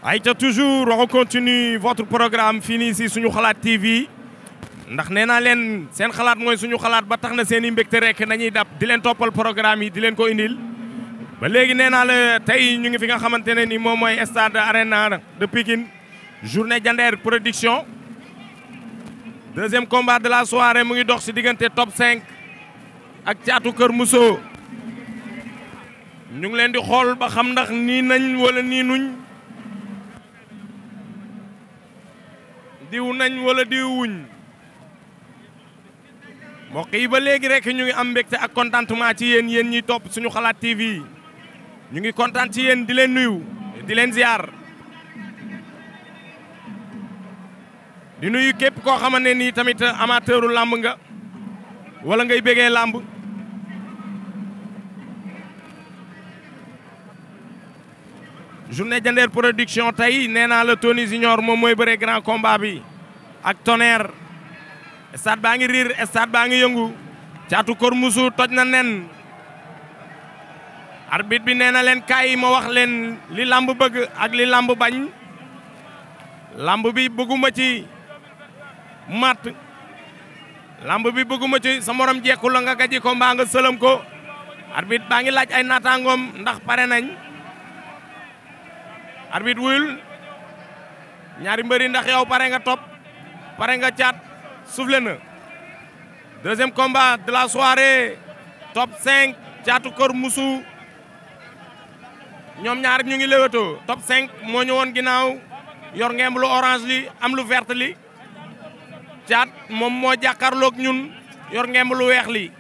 Aïcha, toujours on continue votre programme fini ici suñu xalaat TV ndax nee naa leen seen xalaat mooy suñu xalaat ba tax na seen i mbégte rek nañuy dab di leen toppal programme yi di leen ko indil ba léegi nee naa la tey ñu ngi fi nga xamante ne ni moom mooy stade Arena de Pikine journée Diender production deuxième combat de la soirée mu ngi dox ci diggante top 5 ak Caatu Kër Mousso ñu ngi leen di xool ba xam ndax nii nañ wala nii nuñ diw nañ wala diw wuñ mbokk yi ba léegi rek ñu ngi am mbégte ak contentement ci yéen ñiy topp suñu xalaat TV ñu ngi kontaan ci yéen di leen nuyu di leen ziar di nuyu képp koo xamante ne nii tamit amateuru làmb nga wala ngay bégee làmb journée Diender production tey nee naa la Tony Junior moom mooy bëre grand combat bi ak Tonnerre stade baa ngi riir stade baa ngi yëngu Caatu Kër Mousso toj na nen arbitre bi nee na leen kaay ma wax leen li lamb bëgg ak li lamb bañ lamb bi bëgguma ci mat lamb bi bëgguma ci sa morom jekku la nga gaji ko mbaa nga sëlëm ko arbitre baa ngi laaj ay naataangoom ndax pare nañ arbitre wuyul ñaari mbëri ndax yow pare nga top pare nga caat soufflé na deuxième combat de la soirée top 5 Caatu Kër Mousso ñoom ñaar ñu ngi léwétoo top 5 moo ñu woon ginnaaw yor ngemb lu orange li am lu vert li caat moom moo jàkkaarloog ñun yor ngemb lu weex li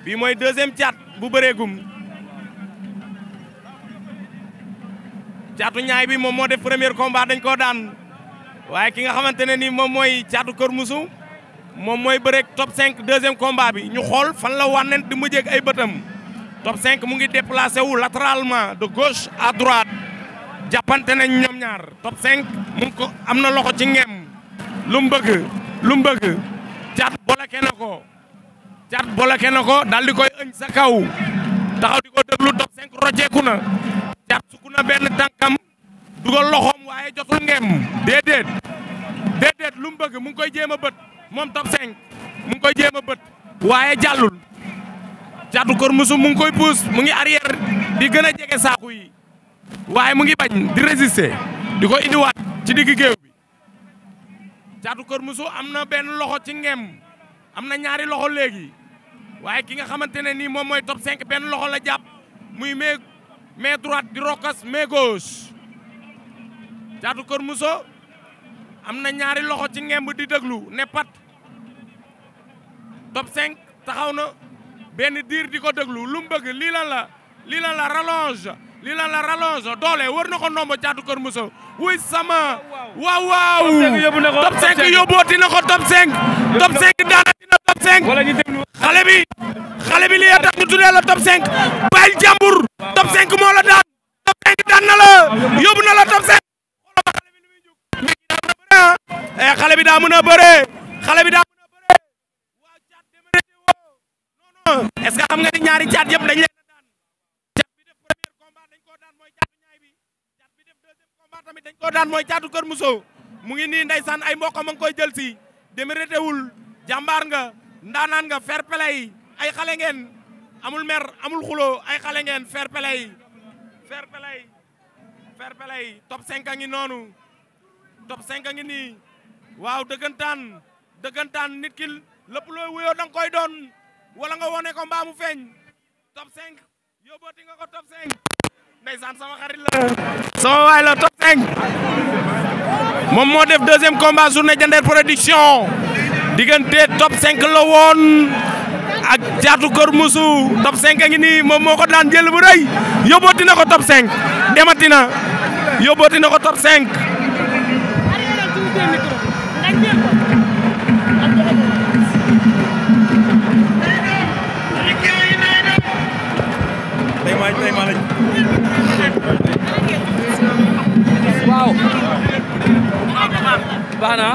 bii mooy deuxième caat bu bëreegum Caatu ñaay bi moom moo def premier combat dañ koo daan waaye ki nga xamante ne ni moom mooy Caatu Kër Mousso moom mooy bëreeg top 5 deuxième combat bi ñu xool fan la wànnent di mujjeeg ay bëtam top 5 mu ngi déplacé wu latéralement de gauche à droite jàppante nañ ñoom ñaar top 5 mu ngi ko am na loxo ci ngem lu mu bëgg caat bloqué na ko caat bloqué na ko daal di koy ëñ sa kaw taxaw di ko déglu top 5 roceeku na caat sukk na benn tànkam dugal loxoom waaye jotul ngem déedéet lu mu bëgg mu ngi koy jéem a bët moom top 5 mu ngi koy jéem a bët waaye jàllul Caatu Kër Mousso mu ngi koy pousse mu ngi arrière di gën a jege saaku yi waaye mu ngi bañ di résister di ko indiwaat ci digg géew bi Caatu Kër Mousso am na benn loxo ci ngem am na ñaari loxo léegi waaye ki nga xamante ne nii moom mooy top 5 benn loxo la jàpp muy main droite di rokas main gauche Caatu Kër Mousso am na ñaari loxo ci ngemb di déglu ne pat top 5 taxaw na benn diir di ko déglu lu mu bëgg lii lan la rallonge doole wër na ko ndombo Caatu Kër Mousso wuy sama waaw top 5 yóbbooti na ko top 5 daanati na top 5 xale bi li ya tax ñu tuddee la top 5 bàyyil jàmbur top 5 moo la daan top 5 daan na la yóbbu na la top 5 xale bi daa mën a bëree waaw caat démérité woo non est-ce que xam nga ni ñaari caat yëpp dañ leen a daan caat bi def premier combat dañ koo daan mooy Caatu ñaay bi caat bi def deuxième combat tamit dañ koo daan mooy Caatu Kër Mousso mu ngi nii ndeysaan ay mbokk ma ngi koy jël si démérité wul jàmbaar nga ndaanaan nga fair play ay xale ngeen amul mer amul xulo ay xale ngeen fair play top 5 a ngi noonu top 5 a ngi nii waaw dëggantaan nit ki lépp looy wuyoo da nga koy doon wala nga wone ko mbaa mu feeñ top 5 yóbbooti nga ko top 5 ndeysaan sama xarit la sama waay la top 5 moom moo def deuxième combat journée Diender production diggante top 5 la woon ak Caatu Kër Mousso top 5 a ngi nii moom moo ko daan jël bu rëy yóbbooti na ko top 5 demati na yóbbooti na ko top 5 waaw baax na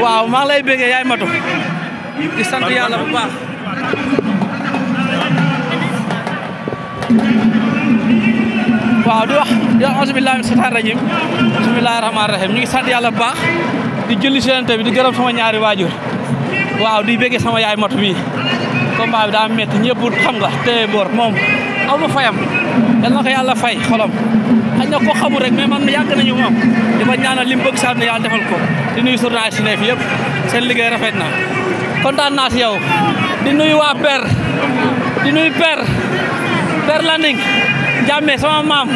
waaw maa ngi lay bëggee yaay matu di sant yàlla bu baax waaw di wax auzu billaahi mina shaytaani rajiim bismillaahi rahmaani rahiim ñu ngi sant yàlla bu baax di julli si Yonent bi di gërëm sama ñaari waajur waaw di bëggee sama yaay matu bi combat bi daa metti ñëpp xam nga téye boor moom aw ma fayam yal na ko yàlla fay xolam xañ na ko xamul rek mais man yàgg nañu moom di ko ñaanal li mu bëgg sax ne yàlla defal ko di nuyu journaliste yi fi yëpp seen liggéey rafet na kontaan naa si yow di nuyu waa Père di nuyu Père Landing Jammeh sama maam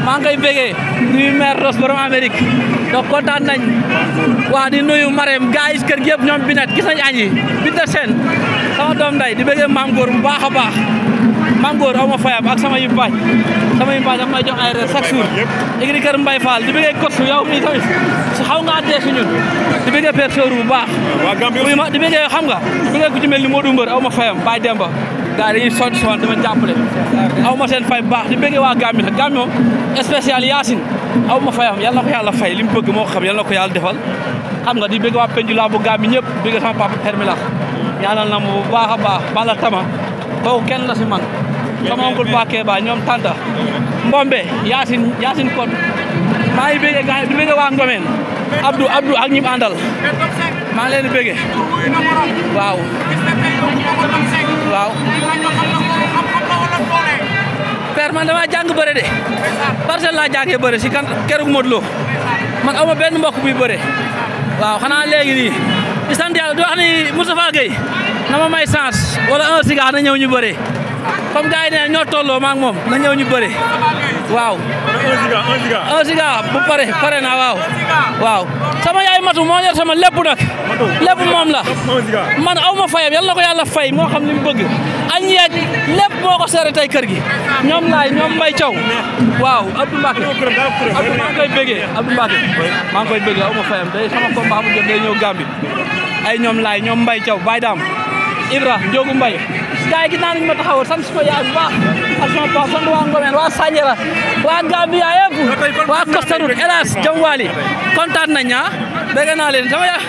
maa ngi koy bégee nuyu maire Ross borom Amérique donc kontaan nañ waa di nuyu Marème gars yi kër gi yëpp ñoom Binet gis nañ añ yi Binta Sène sama doom nday di bégee Mame Goor bu baax a baax Mame Goor aw ma fayam ak sama yumpaañ daf may jox ay reer chaque jour igri kër Mbaye Fall di bégee kostu yow mii tamit si xaw nga addee si ñun di bégee Père Sooru bu baax di bégee xam nga di bégee ku ci mel ni Modou Mbër aw ma fayam Baye Demba gars yi dañuy sotti si woon dama jàppale aw ma seen fay bu baax di bëggee waa Gambie nag Gambie moom spécial Yacine aw ma fayam yal na ko yàlla fay li mu bëgg moo xam yal na ko yàlla defal xam nga di bëgg waa Pendula bu Gambie ñëpp di bëgg sama papa Hermilax ñaanal na mu bu baax a baax bala tama kooku kenn la si man sama oncle Paquet Ba ñoom Tanta Mbombe Yacine Code maa ngi bëggee gars yi di bëggee waa Ngomeen Abdou ak ñi mu àndal maa ngi leen di bëggee waaw Père man dama jàng bëre de Parcelles laa jàngee bëre si kan keroog Modou Lo man aw ma benn mbokk buy bëre waaw xanaa léegi nii di sant yàlla di wax ni Moustapha Gueye na ma may chance wala 1 Giga na ñëw ñu bëre comme gars yi nee ñoo tolloo ma ak moom na ñëw ñu bëre waaw 1 Giga bu pare na waaw sama yaay matu moo yor sama lépp nag lépp moom la man aw ma fayam yal na ko yàlla fay moo xam ni mu bëgg añ yeeg lépp moo ko seere tey kër gi ñoom laay ñoom Mbaye Thiaw waaw Abdou Mbacke Abdou maa ngi koy bëggee Abdou Mbacke maa ngi koy bëggee aw ma fayam day sama combat bu jot day ñëw Gambie ay ñoom laay ñoom Mbaye Thiaw Baye Dame Ibra Ndiogu Mbaye gars yi gis naa nañu ma taxawal sant si ko yaay bu baax ak sama papa sant waa Ngomeen waa Sandiara waa Gambia yëpp waa Costa Route Elas Jam Wali kontaan nañ bëgg naa leen sama yaay